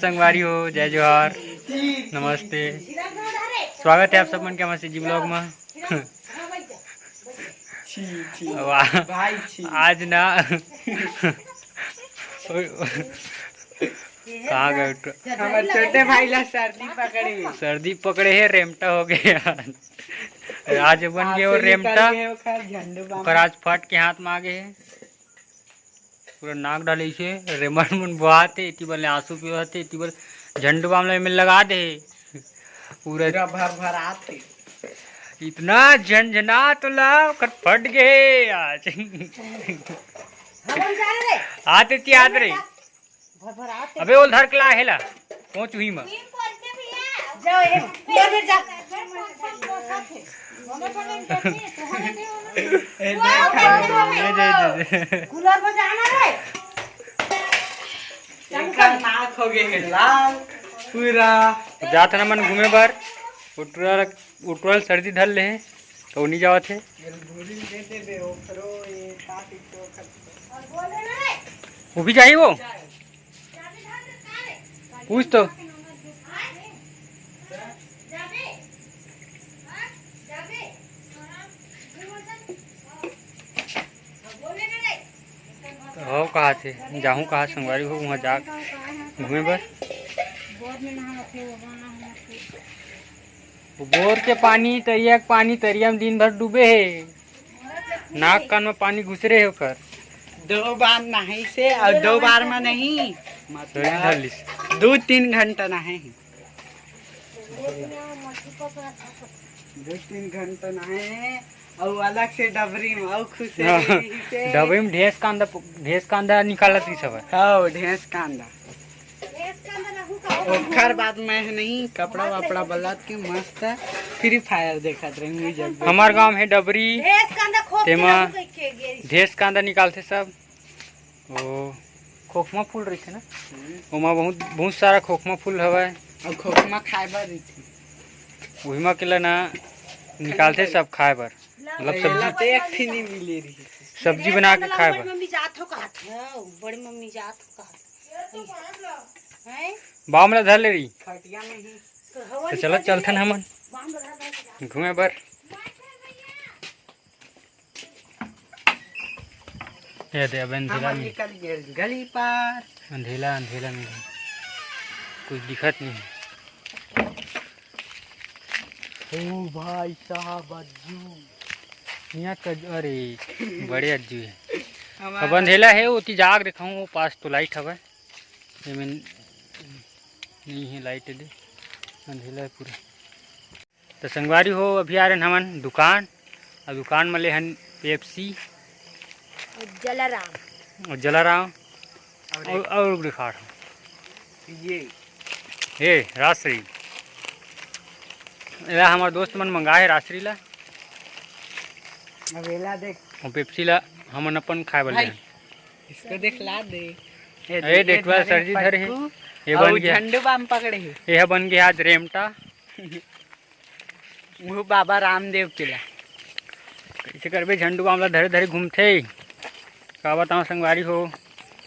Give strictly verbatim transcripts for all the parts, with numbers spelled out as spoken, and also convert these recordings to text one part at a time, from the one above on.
संगवारी हो, जय जोहार, नमस्ते, स्वागत है आप सब मन के हमर CG vlog में। छी, छी। वाह। भाई छी। आज ना कहाँ गए? हमर छोटे भाई ला सर्दी पकड़े हे। सर्दी पकड़े हे, रेमटा हो गया। आज बन गए वो रेमटा। ओकर आज फट के हाथ में आ गए हे। पूरा नाक डाले से रेमट मन बोहात हे, एती बले आंसू पीवत हे, एती बले झंडू बाम ला एमे लगा दे हे। पूरा पूरा भर भर आत हे। इतना झनझना तो ला, ओकर फट गए आज। आते ती आत रे। अबे ओल धर के ला हेला, पहुंच हुई मा। जाओ, ए, इधर जा। कूलर बजाना रे। एकर नाक हो गए हे लाल पूरा। जात हन हमन घूमे बर, उटरा उटरा ल सर्दी धर ले हे, तो नहीं जावत हे। वो भी जाही वो। पूछ तो। हो कहा थे, जाहूँ कहा संगवारी हो, वहाँ जा घूमे बर। वो बोर के पानी, तरिया के पानी, तरिया में दिन भर डूबे हे। नाक कान में पानी घुसरे हे ओकर। दो बार नहाइस हे और दो बार में नहीं, मतलब दो तीन घंटा नहाए हे। दो तीन घंटा नहाए हे और अलग से डबरी में और खुश हाँ, रहिस हे। डबरी में ढेस कांदा, ढेस कांदा निकालत रहिस हवय। हाँ, ढेस कांदा। ओखर बाद मैं ह नहीं कपड़ा वपड़ा बदलत के मस्त Free Fire देखत रही हूँ जब। हमार गांव हे डबरी, तेमा ढेस कांदा निकालथे सब। ओ खोखमा फूल रहिथे ना, हम्म। ओमा बहुत बहुत सारा खोखमा फूल हवय। और खोखमा खाए बर रहिथे। उही मा केला ना निकालथे सब खाए बर, मतलब एला सब्जी, तो एक ठी नहीं मिले रही। सब्जी बना के खाए बर। बड़ी मम्मी जात हो कहा था, बड़ी मम्मी जात हो कहा था। बाम ला धर ले रही। तो चलो, चलथन हमन घूमे बर। ये दे, अब अंधेला में निकल गए गली पार। अंधेला, अंधेला में कुछ दिखत नहीं। ओ भाई साहब, अज्जू। यहाँ का, अरे, बड़े अज्जू है। अब अंधेला है, ओती जाग देखा हूँ, वो पास तो लाइट हवे। एमे नहीं है लाइट दे, अंधेला है पूरा। तो संगवारी हो, अभी आ रहे हमन दुकान, और दुकान में ले हन पेप्सी और जलाराम। और जलाराम और और, और दिखा रहा हूँ। ये ये राजश्री, एला हमारे दोस्त मन मंगाए हे राजश्री ला। अब एला देख। और पेप्सी ला हमन अपन खाए बर भाई, ले। इसको देख ला दे। ए, ए, देख, डेटवा धरे सर्दी धरे हे। पटकू। ये और बन गया। झंडू बाम पकड़े हे। ये बन गया आज रेमटा। वो बाबा रामदेव के ला। कैसे करबे, झंडू बाम ला धरे धरे घूमथे। का बताओ संगवारी हो,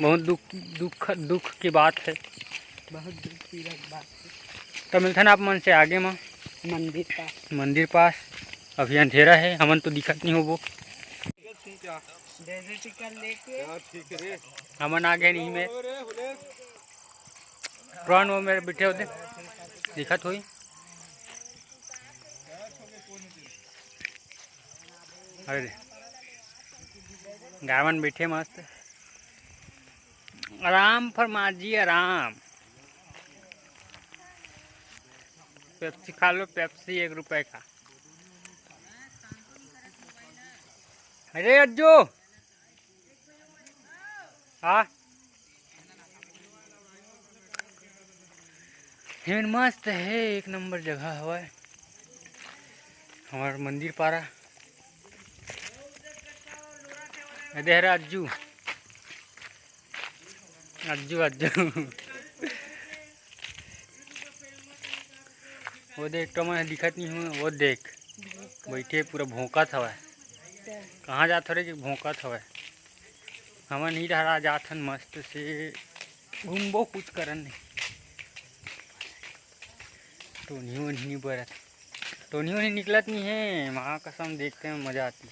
बहुत दुख, दुख, दुख की बात है। बहुत दुख की बात है। तो मिलथन आप मन से आगे मा। मंदिर पास। मंदिर पास। अभी अंधेरा है, हमन तो दिखत नहीं होबो। हमन आ गए नहीं में। ड्रोन वो मेरे बैठे होते, दिखत होई। अरे, गाय मन बैठे मस्त, आराम फरमा जी, आराम। पेप्सी खा लो, पेप्सी एक रुपए का। अरे अज्जू, हाँ, हेमन मस्त है, एक नंबर जगह हवय हमार मंदिर पारा। ए दे हरा अज्जू, अज्जू, अज्जू। वो देख, तो मैं दिखत नहीं हूँ, वो देख, बैठे पूरा भोंकत हवय। कहाँ जात हो रे कि भोंकत हवय? हमन ही डहरा जाथन मस्त से घूमबो, कुछ करन नहीं। टोनी वोनी नहीं बरत, टोनी वोनी निकलत नहीं है। माँ कसम, देखते में मजा आती,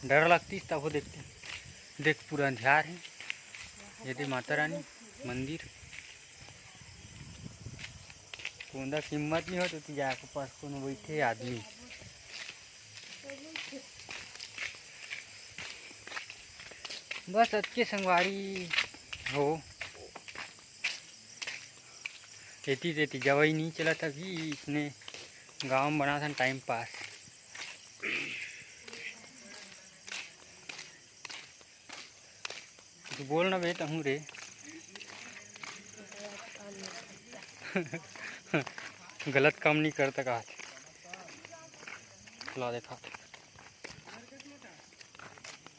डर लगती तब वो देखते। देख, पूरा अंधियार है। ये दे माता रानी मंदिर। कोंदा के हिम्मत नहीं होत, तो जाके पास कोनो बैठे आदमी। बस अतके संगवारी हो, एती तेती जवई नहीं चलत अभी, इसने गाँव में बनाथन टाइम पास। तू बोल ना बे, तहूँ रे। गलत काम नहीं करता कहा। ला देखा।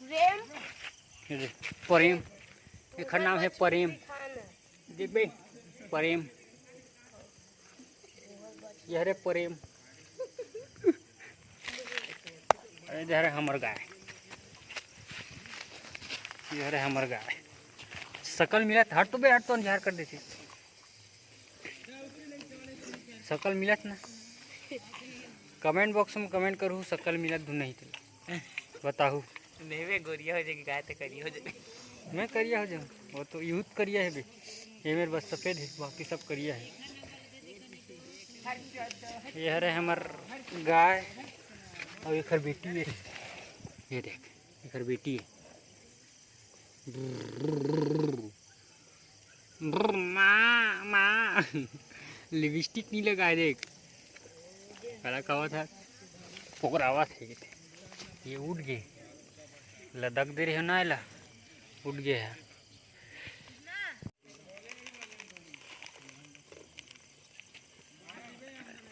प्रेम। ये दे, प्रेम। एखर नाम है प्रेम। देख बे, प्रेम। ये हरे प्रेम। अरे, ये हरे हमर गाय। ये हरे हमर गाय। सकल मिलत, हट तो बे, हट तो अंधियार कर देथे। सकल मिलत ना? कमेंट बॉक्स में कमेंट करू, सकल मिलत धुन नहीं तेला। बताहू। नहीं बे, गोरिया हो जाएगी गाय तो करिया हो जाएगी। मैं करिया हो जाऊँ, वो तो यूथ करिया है बे। ये मेरे बस सफेद है, बाकी सब करिया है। ये हरे हमर गाय और एखर बेटी है। ये देख, एखर बेटी है। माँ, माँ, लिपस्टिक नहीं लगाए देख। काला खावत है, पोगरावत है। ये उठ गए, लदक दे रहे हो ना एला, उठ गए है।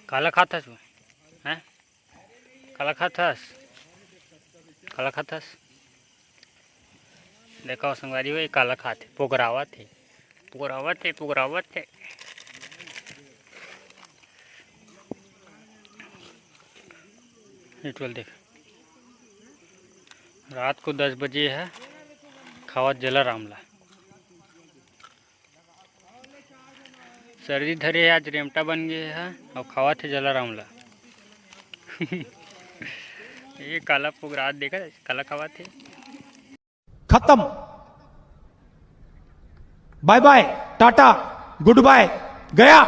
काला खात हस वो? हैं? काला खात हस? काला खात हस? देखो संगवारी हो, ये काला खात है, पोगरावत है, पोगरावत है, पोगरावत है। ये चल देख, रात को दस बजे है, खावत जलाराम ला। सर्दी धरे हे, आज रेमटा बन गए हे अउ खावत हे जलाराम ला। ये काला पोगरात देखा, काला खावत हे। खत्म। बाय बाय, टाटा, गुड बाय, गया।